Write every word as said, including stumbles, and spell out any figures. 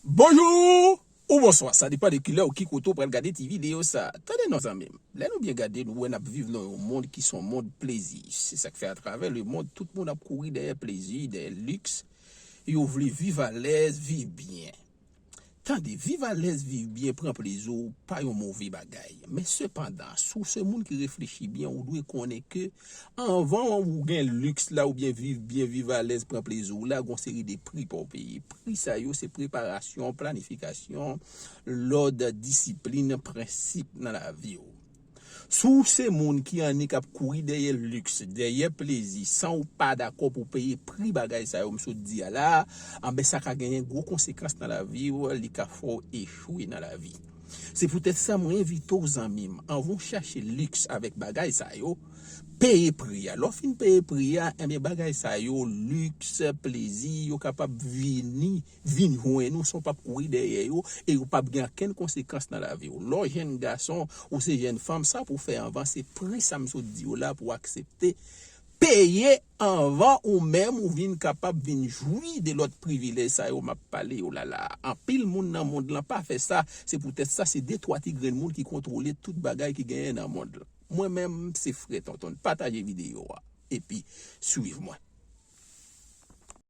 Bonjou ou bonswa, sa depann de kilè ou ki kote ou pral gade ti videyo sa. Tande non zanmi m, lè nou byen gade, nou wè n ap viv nan yon mond ki se yon mond plezi. Se sa k fè atravè lemonn tout moun ap kouri dèyè plezi, dèyè liks. Yo vle viv alèz, viv byen. Tande, viv alèz, viv byen, pran plezi w pa yon move bagay. Men sepandan, si w se moun ki reflechi byen, ou dwe konnen ke anvan ou gen liks la oubyen viv byen, viv alèz, pran plezi w la, gon seri de pri pou w peye. Pri sa yo se preparasyon, planifikasyon, lòd, disiplin, prensip nan lavi w. Si w se moun ki annik ap kouri dèyè liks, dèyè plezi, san w pa dakò pou w peye pri bagay sa yo m sot di a la, anben sa ka genyen gwo konsekans nan lavi w, li ka fè w echwe nan lavi. Se poutèt sa mwen envite w zanmi m, anvan w chache liks avèk bagay sa yo, peye pri a. Lè w fin peye pri a, enben bagay sa yo, liks, plezi, yo kapab vini, vin jwenn ou san w p ap kouri dèyè yo, e yo p ap gen okenn konsekans nan lavi w. Lè w jèn gason ou se jèn fanm, sa pou w fè anvan se pri sa m sot di w la pou w aksepte peye anvan ou menm ou vin kapab vin jwi de lòt privilèj sa yo m ap pale yo la la. Anpil moun nan mond lan pa fè sa, se poutèt sa se de twa ti grenn moun ki kontwole tout bagay ki genyen nan mond lan. Mwen menm se frè Tonton, pataje videyo a epi swiv mwen.